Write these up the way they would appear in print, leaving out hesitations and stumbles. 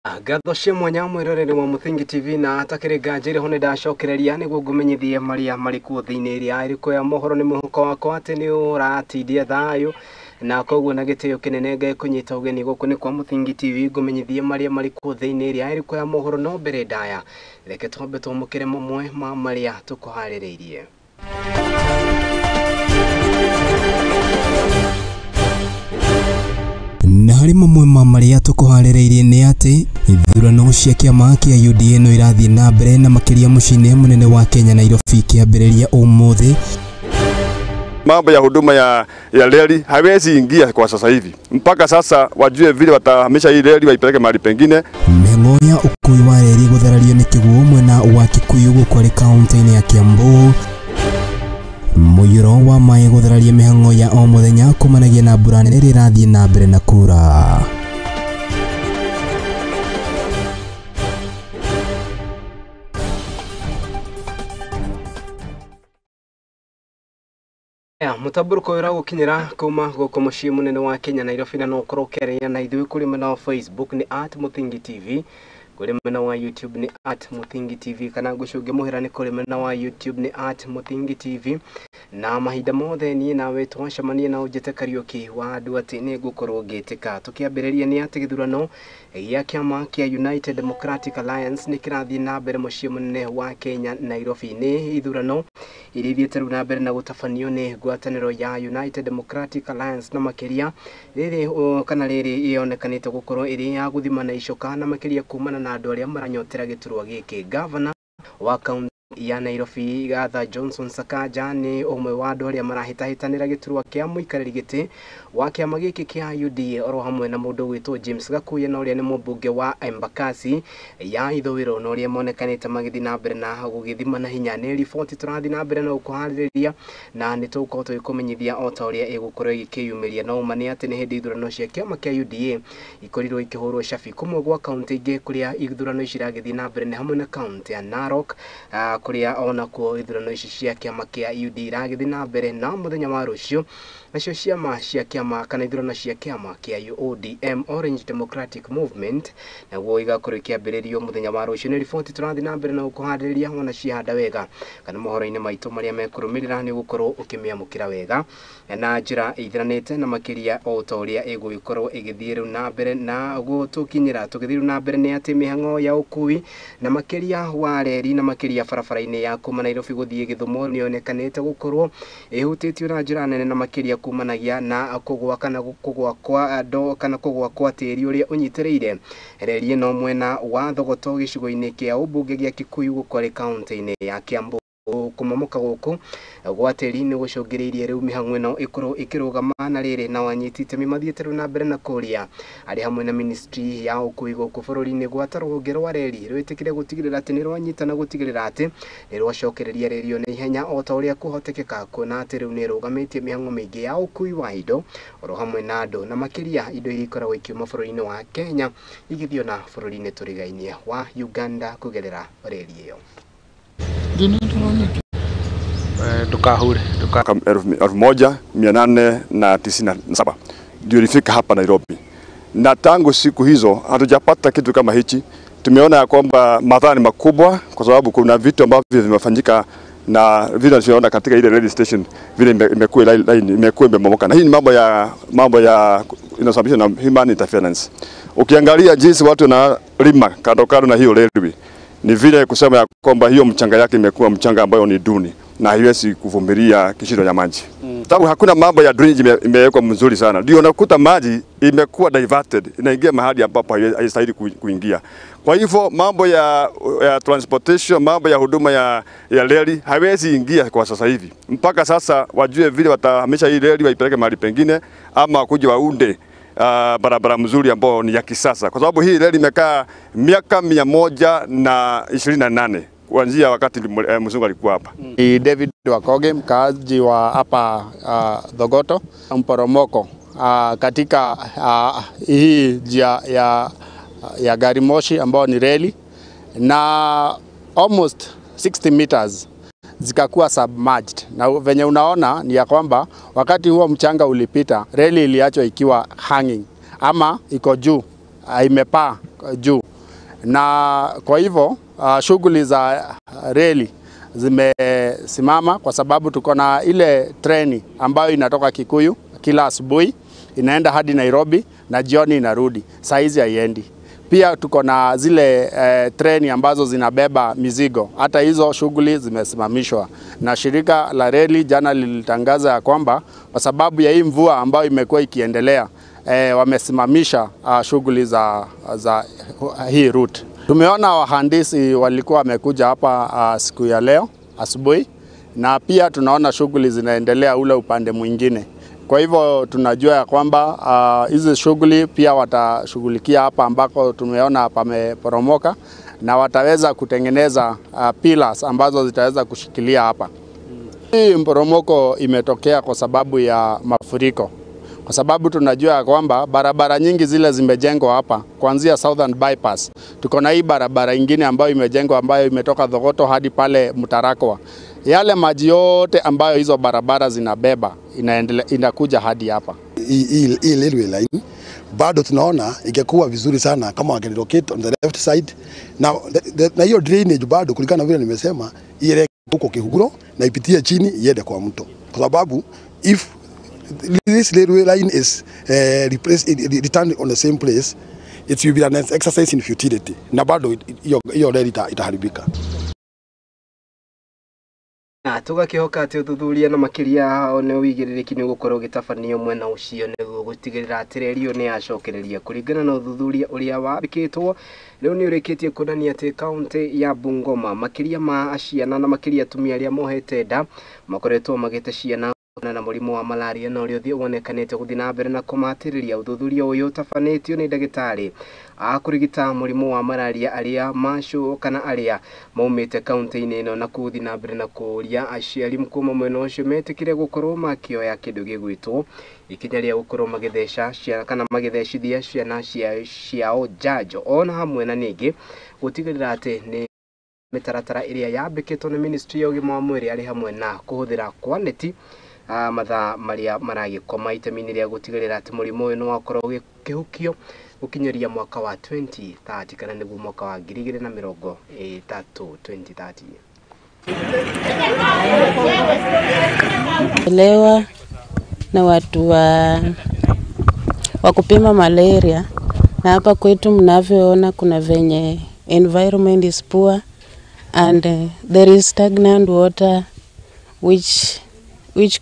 Ngatho cia mwanya mwĩroreri wa Mũthingi TV na atakĩrĩ nganja ĩrĩ ho nĩ ndacokereria nĩguo ngũmenyithie marĩa marĩ kuo thĩinĩ ĩrĩa ĩrĩkũ ya mohoro. Nĩ mũhuko wakwa atĩ nĩ ũratindia thayũ na koguo na gĩtĩo kĩnene ngekũnyita ũgeni gũkũ nĩ kwa Mũthingi TV ngũmenyithie marĩa marĩ kuo thĩinĩ ĩrĩa ĩrĩkũ ya mohoro. No mbere ndaya reke twambe twamũkĩre mamwe ma marĩa tũkũharĩrĩirie. Na harĩ mamwe ma marĩa tũkũharĩrĩirie nĩ atĩ ithurano cia kĩama kĩa UDA no irathiĩ na mbere na makĩria mũciĩ-inĩ mũnene wa Kenya Nairobi ikĩambĩrĩria ũmũthĩ. Mambo ya huduma ya reli hawezi ingia kwa sasa hivi, mpaka sasa wajue vile watahamisha hii reli waipeleke mahali pengine. Mĩhang'o ya ũkui wa reri gũtharario nĩ kĩguũ mwena wa Kikuyu gũkũ arĩ kaunti-inĩ ya Kiambu. Mũiyũro wa maĩ gũthararia mĩhang'o ya o mũthenya kumanagia na mbura nene ĩrĩa ĩrathiĩ na mbere na kura. Mũtambũrũko ũyũ ũragũkinyĩra kuma gũkũ mũciĩ mũnene wa Kenya Nairobi, na no ũkorwo ũkĩaria na ithuĩ kũrĩ mwena wa Facebook nĩ @MũthingiTV, kũrĩ mwena wa YouTube nĩ @MũthingiTV, kana ngũcũnge mũhĩra nĩ kũrĩ mwena wa YouTube nĩ @MũthingiTV. Na mahinda mothe niĩ nawe twacemania na ũnjĩte Kariũki wa andũ atĩ nĩ ngũkorwo ngĩtĩka. Tũkĩambĩrĩria nĩ atĩ gĩthurano gĩa kĩama kĩa United Democratic Alliance nĩ kĩrathiĩ na mbere mũciĩ mũnene wa Kenya Nairobi. Nĩ ithurano iria ithiĩte rĩu na mbere na gũtabanio nĩ ngwatanĩro ya United Democratic Alliance, na makĩria rĩrĩ kana rĩrĩ yonekanĩte gũkorwo ĩrĩ ya gũthima na icoka, na makĩria kumana na andũ arĩa maranyotera gĩturwa gĩkĩ. Gavana wa kaunti ya Nairobi Arthur Johnson Sakaja nĩ ũmwe wa andũ arĩa marahĩtahĩtanĩra gĩturwa kĩa mũikarĩri gĩtĩ wa kĩama gĩkĩ kĩa UDA, oro hamwe na mũndũ ũgwĩtwo James Gakuya na ũrĩa nĩ mũmbunge wa Embakasi ya ithũĩro, na ũrĩa monekanĩte magĩthiĩ na mbere na gũgĩthima na hinya. Nĩ riboti tũrathiĩ na mbere na gũkũharĩrĩria na nĩ tũgũkorwo tũgĩkũmenyithia o ta ũrĩa ĩgũkorwo ĩgĩkĩyumĩria. No ũma nĩ atĩ nĩ hĩndĩ ithurano cia kĩama kĩa UDA ikorirwo ikĩhũrwo cabi kũmwe gwa kaunti ingĩ kũrĩa ithurano ici iragĩthiĩ na mbere nĩ hamwe na kaunti ya Narok, kũrĩa onakuo ithurano ici cia kĩama kĩa UDA iragĩthiĩ na mbere. Na mũthenya wa rũciũ nacio ciama cia kĩama kana ithurano cia kĩama kĩa ODM, Orange Democratic Movement, naguo igakorwo ikĩambĩrĩrio mũthenya wa rũciũ. Nĩ riboti tũrathiĩ na mbere na gũkũharĩrĩria wona ciahanda wega kana mohoro-inĩ maitũ marĩa mekũrũmĩrĩra nĩ ũgũkorwo ũkĩmĩamũkĩra wega na njĩra ĩthiranĩte, na makĩria o ta ũrĩa ĩgũgĩkorwo ĩgĩthiĩ rĩu na mbere na gũtũkinyĩra. Tũgĩthiĩ rĩu na mbere nĩ atĩ mĩhang'o ya ũkui na makĩria wa reri na makĩria barabara-inĩ ya kuma Nairobi gũthiĩ Gĩthumo nĩyonekanĩte gũkorwo ĩhutĩtio na njĩra nene, na makĩria kumanagia na kũgwa kana kũgwa kwa ndo kana kũgwa kwa tĩri ũrĩa ũnyitĩrĩire reri ĩno mwena wa Thogoto gĩcigo-inĩ kĩa ũmbunge gĩa Kikuyu gũkũ arĩ kaunti-inĩ ya Kiambu. Kũmomoka gũkũ gwa tĩri nĩ gũcũngĩrĩirie rĩu mĩhang'o ĩno ĩkorwo ĩkĩrũgama, na rĩrĩ na wanyiti itemi mathiĩte rĩu na mbere na kũria arĩ hamwe na ministry ya ũkui gũkũ bũrũri-inĩ gwata rũhonge rwa reri rwĩtĩkĩre gũtigĩrĩra atĩ nĩ rwanyita na gũtigĩrĩra atĩ nĩ rwacokereria reri ĩyo na ihenya o ta ũrĩa kũhotekeka, kuona atĩ rĩu nĩ ĩrũgamĩtie mĩhang'o mĩingĩ ya ũkui wa indo oro hamwe na andũ, na makĩria indo iria ikoragwo ikiuma bũrũri-inĩ wa Kenya igĩthiĩ na bũrũri-inĩ tũrigainie wa Uganda kũgerera reri ĩyo. Ndukahure 1897 ndio ilifika hapa Nairobi, na tangu siku hizo hatujapata kitu kama hichi. Tumeona ya kwamba madhara ni makubwa, kwa sababu kuna vitu ambavyo vimefanyika na vile tunaona katika ile rail station vile imekuwa line imekuwa imemomoka, na hii ni mambo ya inasababishwa na human interference. Ukiangalia jinsi watu wanalima kando kando na hiyo railway, ni vile kusema ya kwamba hiyo mchanga yake imekuwa mchanga ambayo ni duni na haiwezi kuvumilia kishindo ya maji. Sababu hakuna mambo ya drainage imewekwa mzuri sana. Ndio unakuta maji imekuwa diverted, inaingia mahali ambapo haistahili kuingia. Kwa hivyo mambo ya transportation, mambo ya huduma ya reli haiwezi ingia kwa sasa hivi. Mpaka sasa wajue vile watahamisha hii reli waipeleke mahali pengine, ama kuja waunde barabara mzuri ambao ni ya kisasa, kwa sababu hii reli imekaa miaka 128 kuanzia wakati mzungu alikuwa hapa. Ni David Wakoge, mkaaji wa hapa Thogoto. Mporomoko katika hii njia ya gari moshi ambao ni reli, na almost 60 meters zikakuwa submerged. Na venye unaona ni ya kwamba wakati huo mchanga ulipita, reli iliachwa ikiwa hanging ama iko juu, imepaa juu. Na kwa hivyo shughuli za reli zimesimama kwa sababu tuko na ile treni ambayo inatoka Kikuyu kila asubuhi inaenda hadi Nairobi na jioni inarudi, saa hizi haiendi. Pia tuko na zile treni ambazo zinabeba mizigo, hata hizo shughuli zimesimamishwa. Na shirika la reli jana lilitangaza ya kwamba kwa sababu ya hii mvua ambayo imekuwa ikiendelea, wamesimamisha shughuli za hii route. Tumeona wahandisi walikuwa wamekuja hapa siku ya leo asubuhi, na pia tunaona shughuli zinaendelea ule upande mwingine. Kwa hivyo tunajua ya kwamba hizi shughuli pia watashughulikia hapa ambako tumeona pameporomoka, na wataweza kutengeneza pillars ambazo zitaweza kushikilia hapa. Hii mporomoko imetokea kwa sababu ya mafuriko, kwa sababu tunajua ya kwamba barabara nyingi zile zimejengwa hapa kuanzia Southern Bypass. Tuko na hii barabara ingine ambayo imejengwa ambayo imetoka Thogoto hadi pale Mtarakwa. Yale maji yote ambayo hizo barabara zinabeba inakuja hadi hapa. Hii railway line bado tunaona ingekuwa vizuri sana kama wangelocate on the left side, na hiyo drainage bado kulingana na vile nimesema ile huko Kihuguro na ipitie chini iende kwa mto, kwa sababu if this railway line is replaced, returned on the same place, it will be an exercise in futility, na bado hiyo reli itaharibika. Na tugakihoka ati uthuthuria na makiria nĩ ũigĩrĩrĩki nĩ ũgũkorwo ũgĩtabanio mwena ũcio nĩguo gũtigĩrĩra atĩ reri ĩyo nĩ yacokereria. Kũringana na ũthuthuria ũrĩa wabĩkĩtwo rĩu nĩ ũrĩkĩtie kuonania atĩ kaũntĩ ya Bungoma makĩria ma ciana na makĩria atumia arĩa mohete nda makoretwo magĩte ciana na mũrimũ wa malaria, na ũrĩa ũthiĩ wonekanĩte gũthiĩ na mbere na kũmatĩrĩria. Ũthuthuria ũyũ ũtabanĩtio nĩ ndagĩtarĩ a kũrigita mũrimũ wa malaria arĩa macu kana arĩa maumĩte kaũntĩ-inĩ ĩno, na kũthiĩ na mbere na kũũria aciari kuma mwena ũcio metĩkĩre gũkorwo makĩoya kĩndũ gĩgwĩtwo ikinya rĩa gũkorwo magĩtheca ciana kana magĩthecithia ciana ciao njanjo, ona hamwe na ningĩ gũtigĩrĩra atĩ nĩ mĩtaratara ĩrĩa yambĩkĩtwo nĩ ministry ya ũgima wa mwĩrĩ arĩ hamwe na kũhũthĩra kwa neti mathaa marĩa maragĩkoma, itemi-inĩ rĩa gũtigĩrĩra atĩ mũrimũ ũyũ nĩ wakorwo ũgĩkĩhukio gũkinyĩria mwaka wa 2030 kana nĩguo mwaka wa 2030 2030. Elewa na watu wa kupima malaria, na hapa kwetu mnavyoona kuna venye environment is poor and there is stagnant water which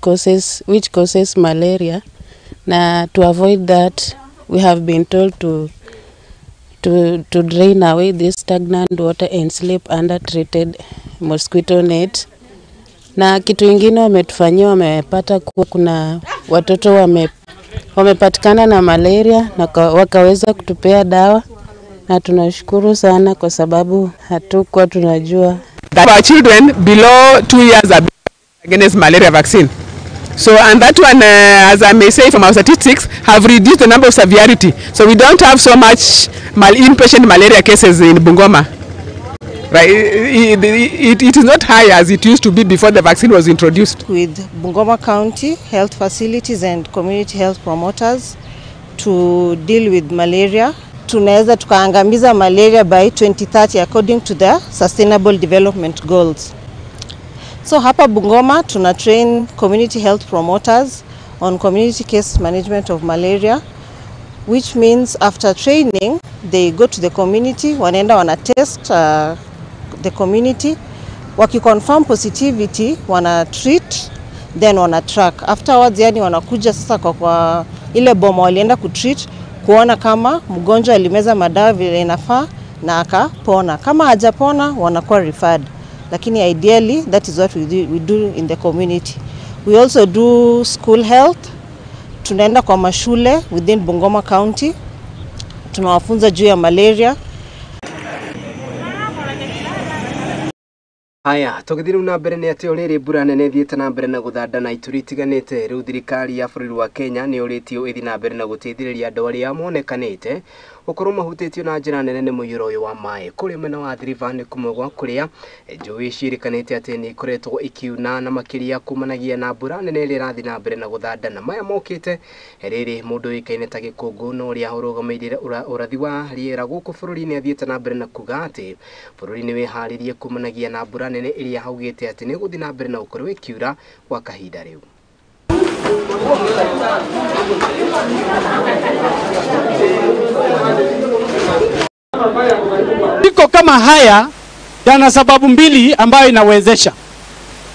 causes malaria. Na to avoid that, we have been told to drain away this stagnant water and sleep under treated mosquito net. Na kitu ingine wametufanyia, wamepata kuwa kuna watoto wamepatikana na malaria na wakaweza kutupea dawa, na tunashukuru sana kwa sababu hatukuwa tunajua. Our children below 2 years are against malaria vaccine. So, and that one, as I may say from our statistics, have reduced the number of severity. So we don't have so much inpatient malaria cases in Bungoma. Right? It is not high as it used to be before the vaccine was introduced. With Bungoma County health facilities and community health promoters to deal with malaria. Tunaweza tukaangamiza malaria by 2030 according to the Sustainable Development Goals. So hapa Bungoma tuna train community health promoters on community case management of malaria, which means after training they go to the community, wanaenda wana test the community, wakiconfirm positivity wana treat, then wana track afterwards. Yani wanakuja sasa kwa ile boma walienda kutreat kuona kama mgonjwa alimeza madawa vile inafaa na akapona. Kama hajapona wanakuwa referred. Lakini ideally that is what we do in the community. We also do school health. Tunaenda kwa mashule within Bungoma County, tunawafunza juu ya malaria. Haya, tũgĩthiĩ na mbere nĩ atĩ rĩrĩ mbura nene ĩthiĩte na mbere na gũthanda na ituri itiganĩte. Rĩu thirikari ya bũrũri wa Kenya nĩ ũrĩtio ĩthiĩ na mbere na gũteithĩrĩria andũ arĩa monekanĩte Gũkorwo mahutĩtio na njĩra nene nĩ mũiyũro ũyũ wa maĩ. Kũrĩa mwena wa Athi River nĩ kũmwe gwa kũrĩa njũĩ ciĩrĩkanĩte atĩ nĩ ikoretwo ikiuna na makĩria kumanagia na mbura nene ĩrĩa ĩrathiĩ na mbere na gũthandana. Maya mokĩte rĩrĩ mũndũ ũĩkaine ta Gĩkũngũ na ũrĩa ũrũgamĩrĩire ũrathi wa rĩera gũkũ bũrũri-inĩ athiĩte na mbere na kuga atĩ bũrũri nĩ wĩharĩrie kumanagia na mbura nene ĩrĩa augĩte atĩ nĩ ĩgũthiĩ na mbere na gũkorwo ĩkiura kwa kahinda rĩu. Iko kama haya yana sababu mbili ambayo inawezesha.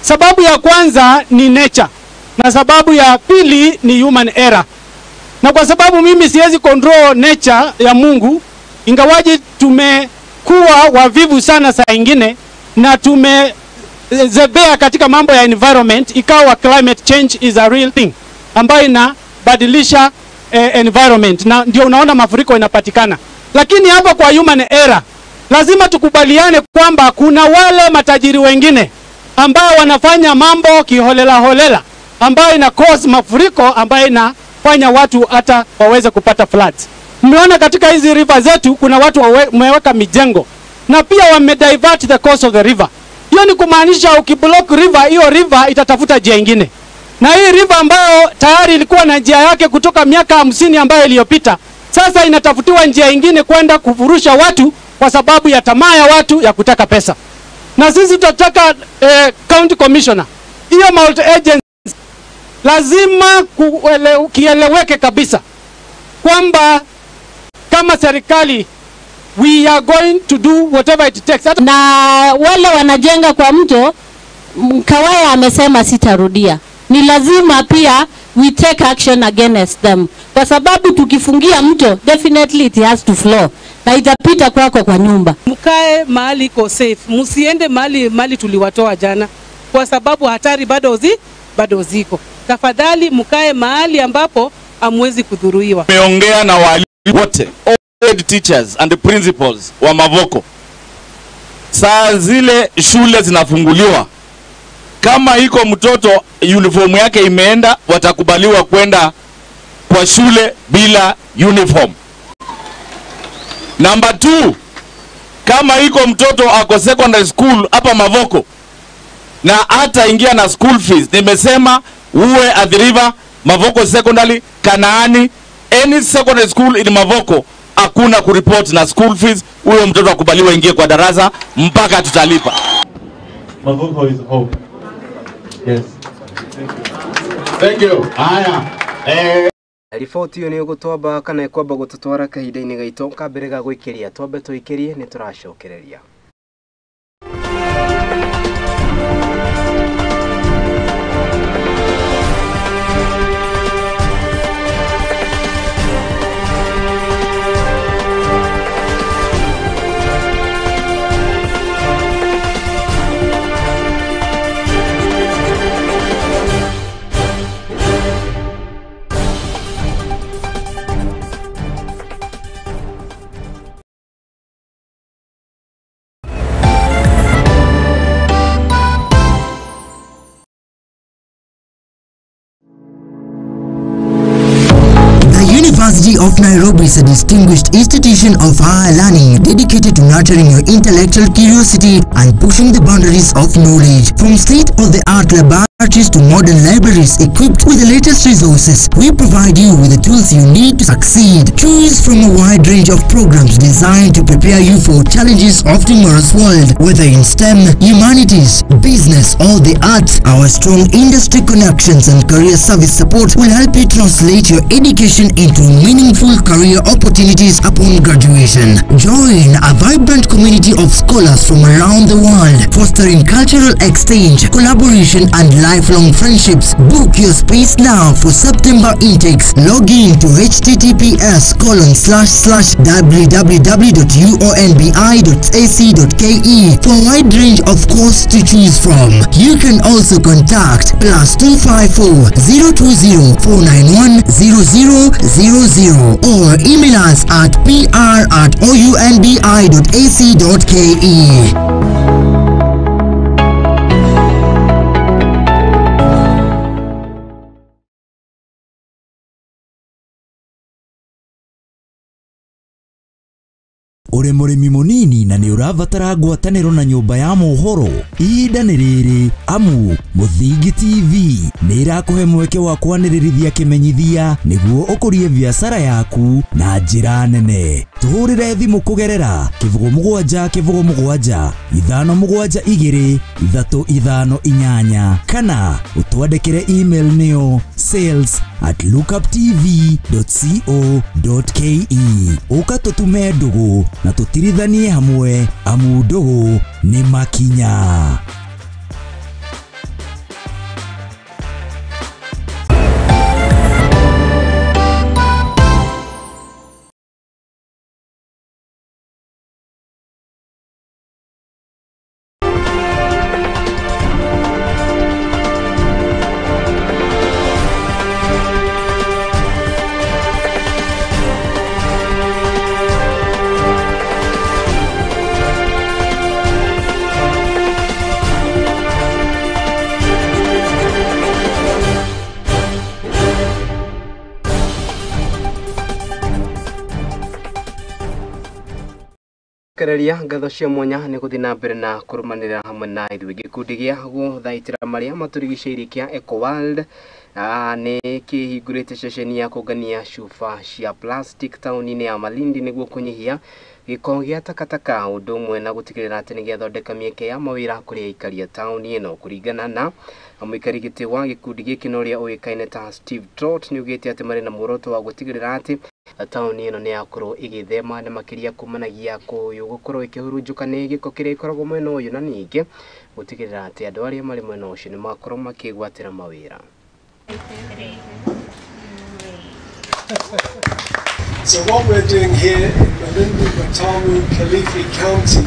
Sababu ya kwanza ni nature na sababu ya pili ni human error. Na kwa sababu mimi siwezi control nature ya Mungu, ingawaje tumekuwa wavivu sana saa ingine na tumezebea katika mambo ya environment, ikawa climate change is a real thing ambayo inabadilisha environment, na ndio unaona mafuriko inapatikana. Lakini hapa kwa human error lazima tukubaliane kwamba kuna wale matajiri wengine ambao wanafanya mambo kiholela holela ambayo ina cause mafuriko, ambayo inafanya watu hata waweze kupata floods. Mmeona katika hizi river zetu kuna watu wameweka mijengo na pia wame divert the course of the river. Hiyo ni kumaanisha ukiblock river, hiyo river itatafuta njia nyingine. Na hii river ambayo tayari ilikuwa na njia yake kutoka miaka 50 ambayo iliyopita, sasa inatafutiwa njia nyingine kwenda kuvurusha watu kwa sababu ya tamaa ya watu ya kutaka pesa. Na sisi tutataka county commissioner, hiyo multi agency lazima kieleweke kabisa kwamba kama serikali we are going to do whatever it takes. Na wale wanajenga kwa mto, Kawaya amesema sitarudia. Ni lazima pia we take action against them. Kwa sababu tukifungia mto, definitely it has to flow. Na itapita kwako kwa nyumba. Mkae mahali iko safe. Msiende mahali tuliwatoa jana, kwa sababu hatari bado ziko. Tafadhali mkae mahali ambapo hamwezi kudhuruiwa. Nimeongea na walimu wote, all head teachers and the principals wa Mavoko. Saa zile shule zinafunguliwa, kama iko mtoto uniform yake imeenda, watakubaliwa kwenda kwa shule bila uniform. Number 2, kama iko mtoto ako secondary school hapa Mavoko na hata ingia na school fees, nimesema uwe Athi River, Mavoko Secondary, Kanaani, any secondary school in Mavoko, hakuna kureport na school fees. Huyo mtoto akubaliwa ingie kwa darasa mpaka tutalipa. Mavoko is hope. Yes. Thank you. Haya. Riboti ĩyo nĩ ĩgũtwamba kana ĩkwamba gũtũtwara kahinda-inĩ gaitũ ka mbere ga gũikĩria. Twambe tũikĩrie nĩ tũracokereria. University of Nairobi is a distinguished institution of higher learning dedicated to nurturing your intellectual curiosity and pushing the boundaries of knowledge. From state-of-the-art laboratories to modern libraries equipped with the latest resources, we provide you with the tools you need to succeed. Choose from a wide range of programs designed to prepare you for challenges of tomorrow's world, whether in STEM, humanities, business, or the arts. Our strong industry connections and career service support will help you translate your education into meaningful career opportunities upon graduation. Join a vibrant community of scholars from around the world, fostering cultural exchange, collaboration, and lifelong friendships. Book your space now for September intakes. Log in to https://www.uonbi.ac.ke for a wide range of courses to choose from. You can also contact +254 020 491 0000 or email us at pr@ounbi.ac.ke. Ũrĩ mũrĩmi mũnini na nĩ ũrabatara ngwatanĩro na nyũmba ya mohoro, ihinda nĩ rĩrĩ, amu Mũthingi TV nĩ ĩrakũhe mweke wa kwanĩrĩrithia kĩmenyithia nĩguo ũkũrie biacara yaku na njĩra nene. Tũhũrĩre thimũ kũgerera 07 07 5 7 2 3 5 8 kana ũtwandĩkĩre email nĩyo sales@lookuptv.co.ke. Ũka tũtume ndũgũ na tũtirithanie hamwe, amu ndũgũ nĩ makinya. Kereria ngatho cia mwanya nĩ gũthiĩ na mbere na kũrũmanĩrĩra hamwe na ithuĩ. Gĩkundi gĩa gũthaitĩra marĩa matũrigicĩirie kĩa Ecoworld nĩ kĩhingũrĩte ceceni ya kũngania cuba cia plastic taũni-inĩ ya Malindi nĩguo kũnyihia gĩko gĩa takataka, ũndũ ũmwe na gũtigĩrĩra atĩ nĩgĩathondeka mĩeke ya mawĩra kũrĩ aikari a taũni ĩno. Kũringana na mũikari gĩtĩ wa gĩkundi gĩkĩ na ũrĩa ũĩkaine ta Steve Trott, nĩaugĩte atĩ marĩ na muoroto wa gũtigĩrĩra atĩ taũni ĩno nĩ yakorwo ĩgĩthema na makĩria kumanagia kũyũ gũkorwo ĩkĩhurunjũka nĩ gĩko kĩrĩa gĩkoragwo mwena ũyũ, na ningĩ gũtigĩrĩra atĩ andũ arĩa marĩ mwena ũcio nĩ makorwo makĩgwatĩra mawĩra. So what we're doing here in Malindi, Watamu, Kilifi County,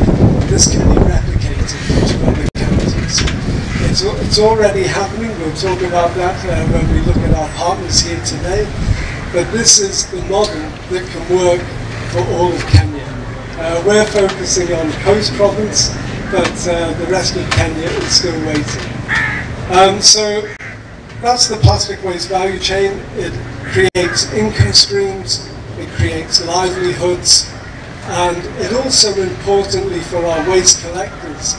this can be replicated to other counties. It's already happening. We'll talk about that when we look at our partners here today. But this is the model that can work for all of Kenya. We're focusing on Coast Province, but the rest of Kenya is still waiting. So that's the plastic waste value chain. It creates income streams, it creates livelihoods, and it also, importantly for our waste collectors,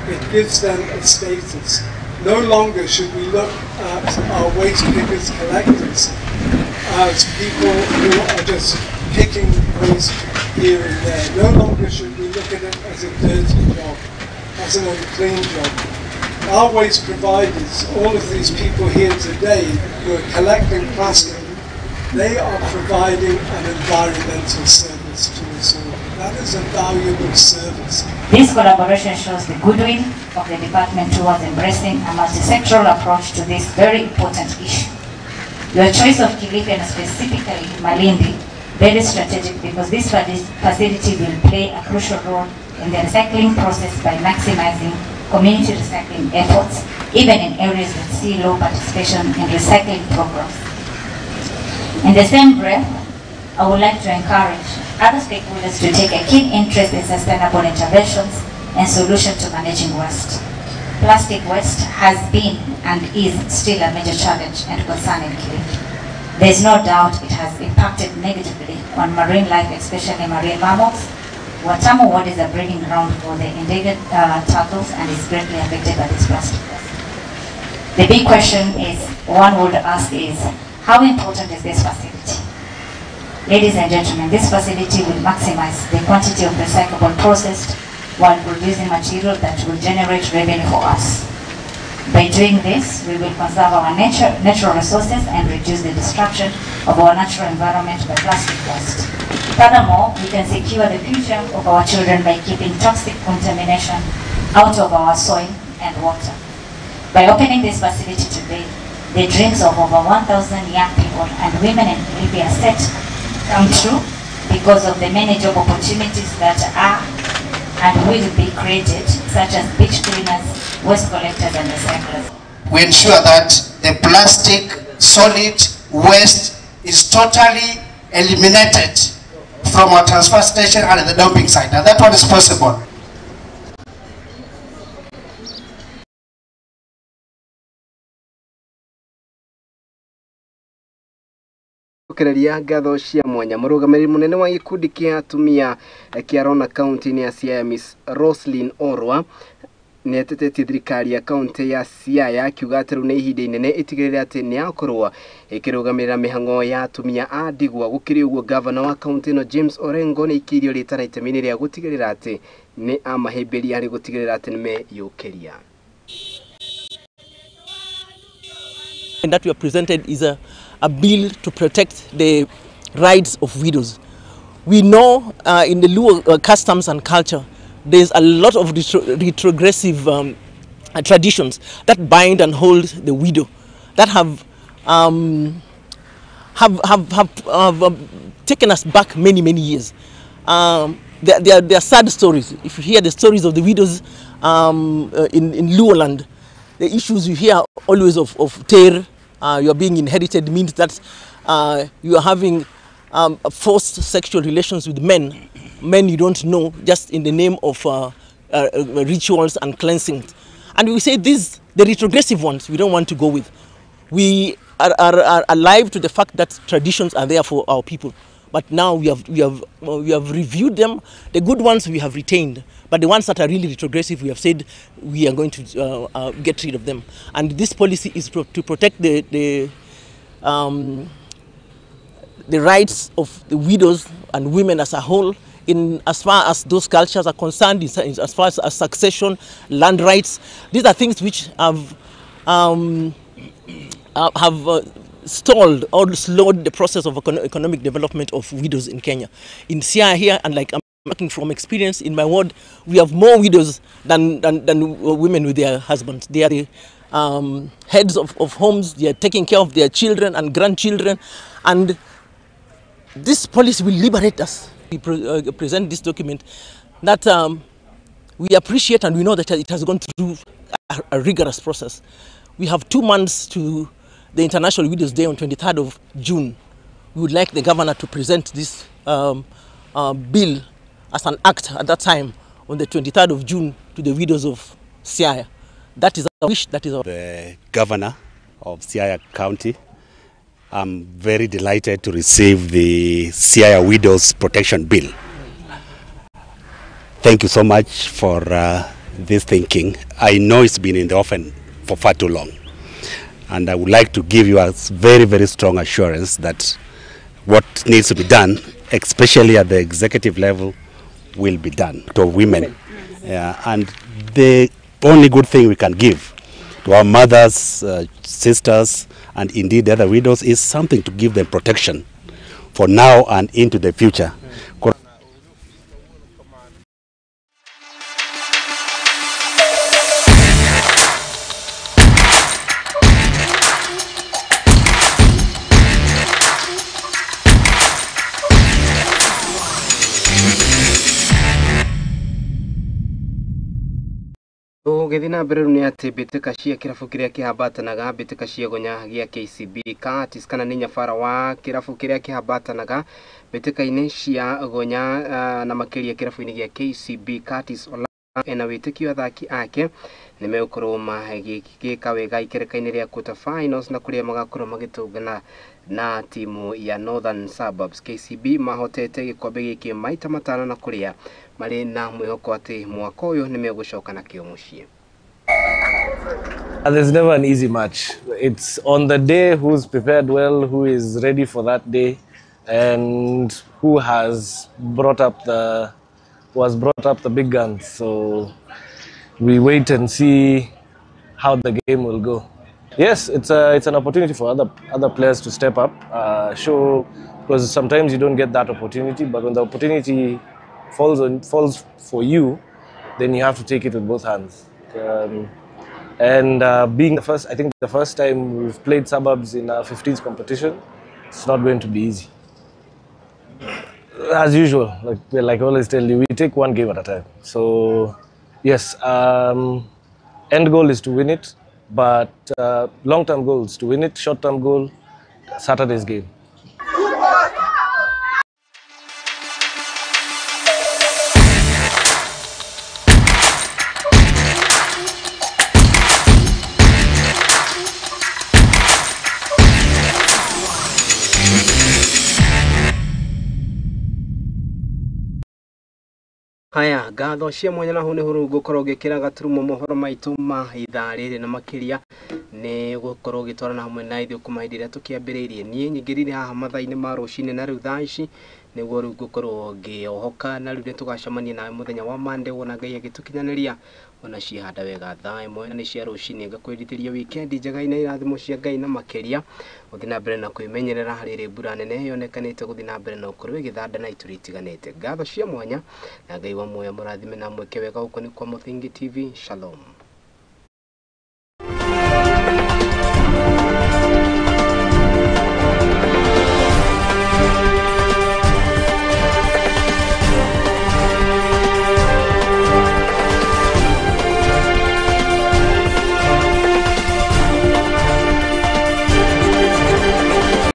it gives them a status. No longer should we look at our waste pickers, collectors, as people who are just picking waste here and there. No longer should we look at it as a dirty job, as an unclean job. Our waste providers, all of these people here today who are collecting plastic, they are providing an environmental service to us all. That is a valuable service. This collaboration shows the goodwill of the department towards embracing a multi-sectoral approach to this very important issue. Your choice of Kilifi and specifically Malindi, very strategic because this facility will play a crucial role in the recycling process by maximizing community recycling efforts, even in areas that see low participation in recycling programs. In the same breath, I would like to encourage other stakeholders to take a keen interest in sustainable interventions and solutions to managing waste. Plastic waste has been and is still a major challenge and concern in Kilifi. There is no doubt it has impacted negatively on marine life, especially marine mammals. Watamu Ward is a breeding ground for the endangered turtles and is greatly affected by this plastic waste. The big question is, one would ask is, how important is this facility? Ladies and gentlemen, this facility will maximize the quantity of recyclable processed while producing material that will generate revenue for us. By doing this, we will conserve our natural resources and reduce the destruction of our natural environment by plastic waste. Furthermore, we can secure the future of our children by keeping toxic contamination out of our soil and water. By opening this facility today, the dreams of over 1,000 young people and women in Kilifi are set to come true because of the many job opportunities that are and will be created, such as beach cleaners, waste collectors and recyclers. We ensure that the plastic solid waste is totally eliminated from our transfer station and the dumping site, and that one is possible. Gũcokereria ngatho cia mwanya mũrũgamĩrĩri mũnene wa gĩkundi kĩa atumia kĩa Rona kaunti-inĩ ya Siaya Miss Roslyn Orwa nĩ atetetie thirikari ya kaunti ya Siaya akiuga atĩ rĩu nĩ ihinda inene ĩtigĩrĩre atĩ nĩ yakorwo ĩkĩrũgamĩrĩra mĩhang'o ya atumia a ndigwa. Gũkĩrĩ ũguo, gavana wa kaunti ĩno James Orengo nĩ aikĩirio rĩtana itemi-inĩ rĩa gũtigĩrĩra atĩ nĩ amahĩmbĩria harĩ gũtigĩrĩra atĩ nĩ meyũkĩria. And that we have presented is a bill to protect the rights of widows. We know in the Luo customs and culture, there's a lot of retrogressive traditions that bind and hold the widow, that have taken us back many, many years. There are sad stories. If you hear the stories of the widows in Luoland, the issues you hear always of tear, you are being inherited, means that you are having forced sexual relations with men you don't know, just in the name of rituals and cleansing. And we say these, the retrogressive ones, we don't want to go with. We are alive to the fact that traditions are there for our people. But now we have reviewed them. The good ones we have retained, but the ones that are really retrogressive, we have said we are going to get rid of them. And this policy is to protect the rights of the widows and women as a whole, in as far as those cultures are concerned, as far as succession, land rights. These are things which have stalled or slowed the process of economic development of widows in Kenya. In Siaya here, and like I'm working from experience in my ward, we have more widows than women with their husbands. They are the heads of homes, they are taking care of their children and grandchildren, and this policy will liberate us. We present this document that we appreciate, and we know that it has gone through a rigorous process. We have 2 months to the International Widows Day on 23rd of June. We would like the governor to present this bill as an act at that time on the 23rd of June to the widows of Siaya. That is our wish, that is our... The governor of Siaya County, I'm very delighted to receive the Siaya Widows Protection Bill. Thank you so much for this thinking. I know it's been in the offing for far too long. And I would like to give you a very, very strong assurance that what needs to be done, especially at the executive level, will be done to women. And the only good thing we can give to our mothers, sisters, and indeed the other widows is something to give them protection for now and into the future. Tũgĩthiĩ na mbere rĩu nĩ atĩ mbĩtĩka cia kĩrabu kĩrĩa kĩhambatanaga mbĩtĩka cia gonya gĩa KCB Curtis kana nĩ nyabara wa kĩrabu kĩrĩa kĩhambatanaga mbĩtĩka-inĩ cia gonya na makĩria kĩrabu-inĩ gĩa KCB Curtis Olanga ena wĩtĩkio athaki ake nĩ megũkorwo magĩka wega ikereka-inĩ rĩa quarter finals na kũrĩa magakorwo magĩtũngana na timu ya Northern Suburbs. KCB mahotete gĩkombe gĩkĩ maita matano na kũrĩa marĩ na mwĩhoko atĩ mwaka ũyũ nĩ megũcoka nakĩo mũciĩ. There's never an easy match. It's on the day who's prepared well, who is ready for that day, and who has brought up the big guns. So we wait and see how the game will go. Yes, it's an opportunity for other players to step up, show, because sometimes you don't get that opportunity, but when the opportunity falls for you, then you have to take it with both hands. And being the first, I think the first time we've played suburbs in a 15s competition, it's not going to be easy. As usual, like I always tell you, we take one game at a time. So yes, end goal is to win it, but long-term goal is to win it. Short-term goal, Saturday's game. Haya, ngatho cia mwanya na hau nĩho rĩu ngũkorwo ngĩkĩra gaturumo mohoro maitũ ma ithaa rĩrĩ, na makĩria nĩ gũkorwo ũgĩtwarana hamwe na ithuĩ kuma hĩndĩ ĩrĩa tũkĩambĩrĩirie. Niĩ nyingĩrire haha mathaa-inĩ ma rũcinĩ, na rĩu thaa ici nĩguo rĩu ngũkorwo ngĩohoka, na rĩu nĩ tũgacemania nawe mũthenya wa Monday wona Ngai agĩtũkinyanĩria ona ciĩhanda wega thaa 1 na nĩ cia rũcinĩ. Ngakwĩrithĩria wikendi njega ina irathimo cia Ngai, na makĩria gũthiĩ na mbere na kwĩmenyerera rĩrĩ mbura nene yonekanĩte gũthiĩ na mbere na gũkorwo ĩgĩthanda na ituri itiganĩte. Ngatho cia mwanya, na Ngai wa muoyo mũrathime na mwĩke wega. Gũkũ nĩ kwa Mũthingi TV. Shalom.